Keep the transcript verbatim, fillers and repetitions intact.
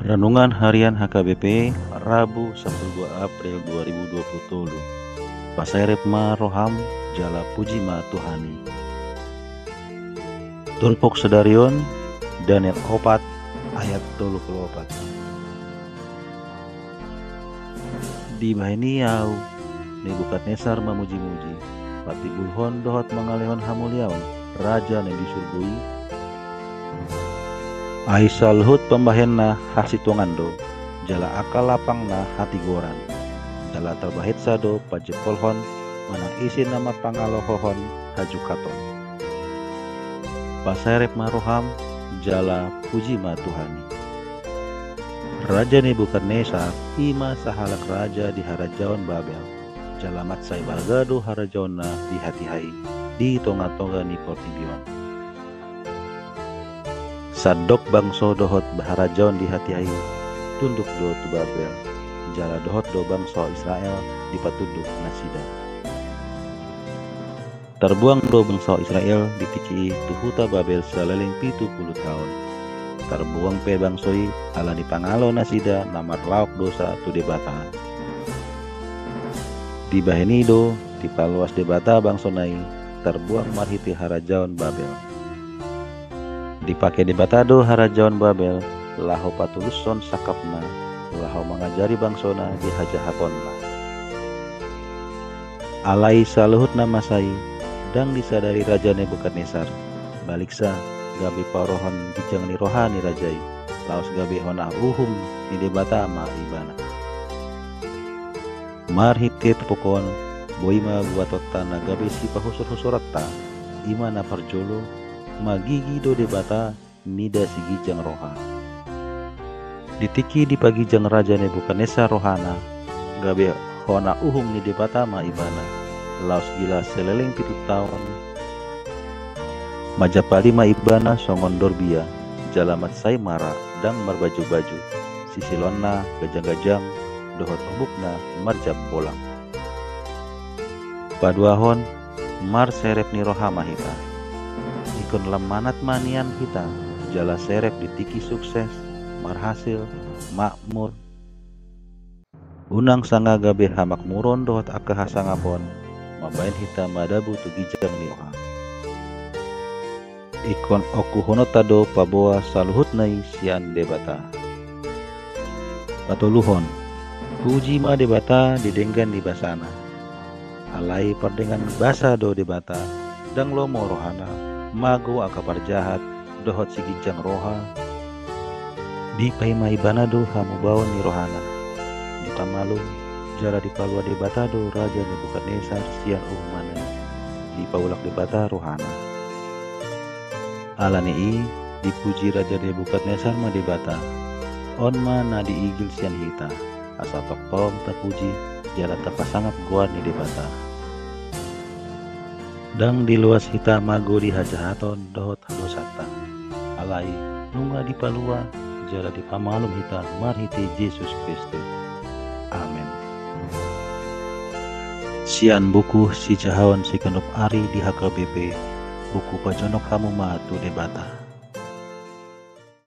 Renungan Harian H K B P, Rabu, sampulu dua April dua ribu dua puluh tolu. Paserep ma roham, jala puji ma Tuhan i. Turpuk sadari on, Daniel opat ayat tolu pulu opat. Dibahen i ahu, Nebukadnesar, mamujimuji, patimbulhon dohot mangalehon hamuliaon Raja na di surgo i. Ai saluhut pambahenna hasitongan do, jala angka lapangna hatigoran, jala tarbahensa do pajempolhon manang ise na marpangalohohon hajungkaton. Paserep ma roham, jala puji ma Tuhan i. Raja Nebukadnesar i ma sahalak raja di harajaon Babel, jala mansai balga do harajaonna di hatiha i, di tongatonga ni portibi on. Sandok bangso dohot harajaon di hatiha i tunduk do tu Babel, jala dohot do bangso Israel dipatunduk nasida. Tarbuang do bangso Israel di tingki i tu huta Babel saleleng pitu pulu taon. Tarbuang pe bangso i ala ni pangalo nasida na marlaok dosa tu Debata. Dibahen i do dipaluas Debata bangsona i tarbuang marhite harajaon Babel. Dipake Debata do harajaon Babel laho patulushon sangkapna, laho mangajari bangsona di hajahatonna. Alai saluhut na masa i ndang disadari Raja Nebukadnesar, baliksa gabe paorohon ginjang ni roha ni raja i, laos gabe hona uhum ni Debata ma ibana. Marhite turpuk on, boi ma buatonta na gabe sipahusurhusuronta, i ma na parjolo, magigi do Debata mida siginjang roha. Di tingki dipaginjang Raja Nebukadnesar rohana, gabe hona uhum ni Debata ma ibana, laos gila saleleng pitu taon, manjampali ma ibana songon dorbia, jala mansai mara, ndang marbajubaju, sisiloanna ganjanggajang, dohot obukna marjambolang. Paduahon, marserep ni roha ma hita. Ingkon lam manat ma nian hita, jala serep di tingki sukses, marhasil, makmur. Unang sanga gabe hamakmuron dohot angka hasangapon mambahen hita madabu tu ginjang ni roha. Ingkon ongkuhononta do paboa saluhutna i sian Debata. Patoluhon, puji ma Debata di denggan ni basana. Alai pardenggan basa do Debata, ndang lomo rohana, mago angka parjahat, dohot siginjang roha. Dipaima ibana do hamubaon ni rohana. Dipamalum, jala dipalua Debata do Raja Nebukadnesar sian uhumanna i. Dipaulak Debata rohana. Ala ni i, dipuji Raja Nebukadnesar ma Debata. On ma na diigil sian hita, asa tongtong tapuji, jala tapasangap goar ni Debata. Ndang diloas hita mago di hajahaton dohot hadosanta. Alai, nunga dipalua, jala dipamalum hita marhite Jesus Kristus. Amen. Sian buku Sijahaon Siganup Ari di H K B P, buku Pajonok Hamu Ma tu Debata.